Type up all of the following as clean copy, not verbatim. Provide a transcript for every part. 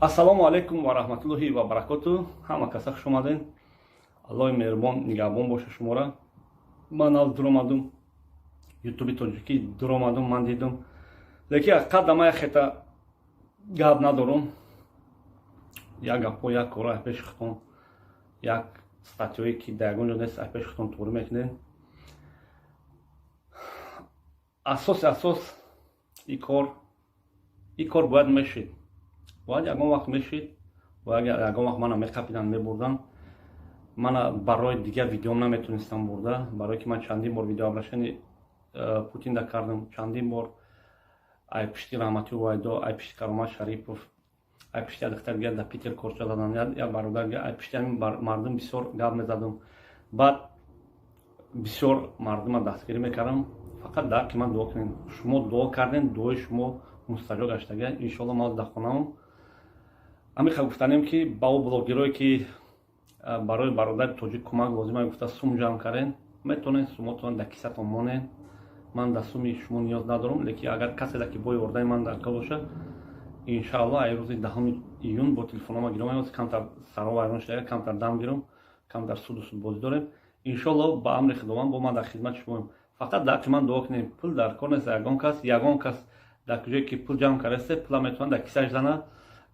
Ассалому алайкум ва раҳматуллоҳи ва баракоту. Ҳама каса хуш омаден. Аллоҳи меҳрубон нигаҳбон боша шумора. Ман нав дуромадум, Ютуби тоҷикӣ дуромадум, ман дидум, лекин ҳақиқат дама як хета гап надорум. Як гапҳо, як кора ай пеши худтон, як статьёе ки дар ягон ҷо нест, ай пеши худтон туғрӣ мекунед. Асоси асос и кор бояд мешид, бояд ягон вақт мешид, бояд ягон вақт мана меқапидан, мебурдан. Мана барои дигар видеом наметонистам бурда, барое ки ман чандин бор видеообращение Путинда кардам, чандин бор ай пишти Раҳмати Увайдо, ай пишти Каромат Шарипов, ай пишти як духтар дигар дар Питер корча задан, як бародар, ай пишти ҳамин мардум бисёр гап мезадам. Баъд бисёр мардума дастгирӣ мекардам. Фақат дар ки ман дуо кунем. Шумо дуо кардем, дуои шумо мустаҷоб гаштага. Иншоалло, ман дар хонаам ҳамиха гуфтанем, ки ба о блогерое ки барои бародари тоҷик кӯмак лозима гуфта сум ҷамъ кардем, метавонед сумотон дар кисатон монед. Ман дар суми шумо ниёз надорам, лекин агар касе ки бо ёрдами ман дар кор боша, иншаалло, ай рӯзи 10-уми июн бо телефонома гиром. Камтар саро вайрон шуда, камтар дам гиром, камтар суду судбозӣ дорем. Иншоалло, ба амри Худованд бо ман дар хизмати шумоем. Фақат дар ҳаққи ман дуо кунем. Пул дар кор нест. Ягон кас дар куҷое ки пул ҷамъ кардасе, пула метавонад дар кисаш зана,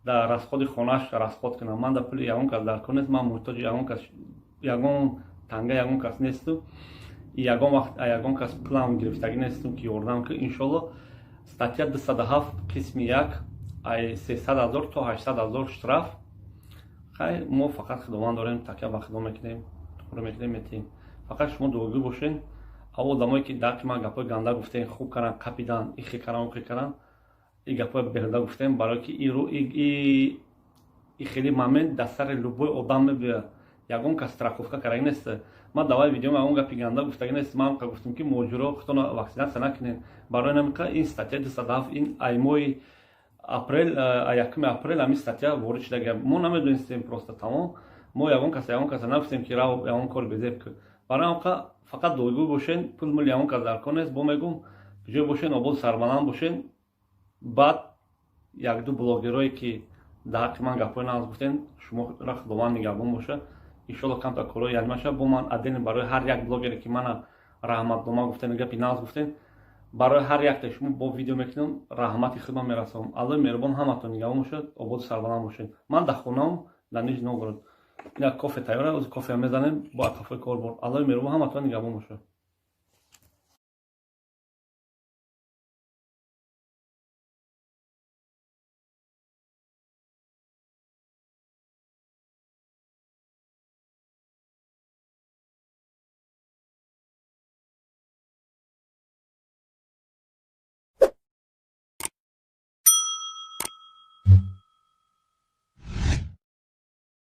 дар расходи хонааш расход кунам. Ман дар пули ягон кас дар кор нест. Ман муҳтоҷи ягон кас, ягон танга ягон кас несту. Ягон вақт ягон кас пулам гирифтагӣ нестум, ки ёрдам ки. Иншоалло, статья 207 қисми 1, ай 300 000 то 800 000 штраф. Хай, мо фақат Худованд дорем, такя ба Худо мекунем, туғри мекунем, метиҳем. Фақат шумо дуогӯ бошед. Аво одамое ки дар ҳаққи ман гапҳои ганда гуфтем, хуб кардан, қапидан, ихе кардан, ухе кардан, и гапҳои беҳуда гуфтем, барое ки и хеле момент дар сари любой одам мебиёяд. Ягон кас страховка кардаги нест. Ман давай видеом ягон гапи ганда гуфтаги нест. Ман гуфтем, ки муҳоҷиро худтона ваксинатсия накунед. Барои намиқа ин статья 207, ин ай моҳи апрел, 1-уми апрел ҳамин статья ворид шудага. Мо намедонистем, просто тамом. Мо ягон каса нагуфтем, ки рав, ягон кори безеб кун. Барои ҳамқа фақат дуогӯ бошен. Пул мул ягон кас дар кор нест. Бо мегум, ҷой бошен, ободу сарбаланд бошен. Баъд якду блогерое ки дар ҳаққи ман гапҳои нағз гуфтен, шуморо Худованд нигаҳбон боша. Иншолло, камтар корҳои ялима шава. Бо ман отдельно барои ҳар як блогере ки мана раҳматнома гуфтен, гапи нағз гуфтен, барои ҳар якта шумо бо видео мекунам, раҳмати худман мерасонам. Аллои меҳрубон ҳаматон нигаҳбон бошад, ободу сарбаланд бошед. Ман дар хонаам, дар Нижний Новгород. Як кофе тайёра, кофеам мезанем, бо ақафои кор бор. Аллои меҳрубон ҳаматон нигаҳбон бошад.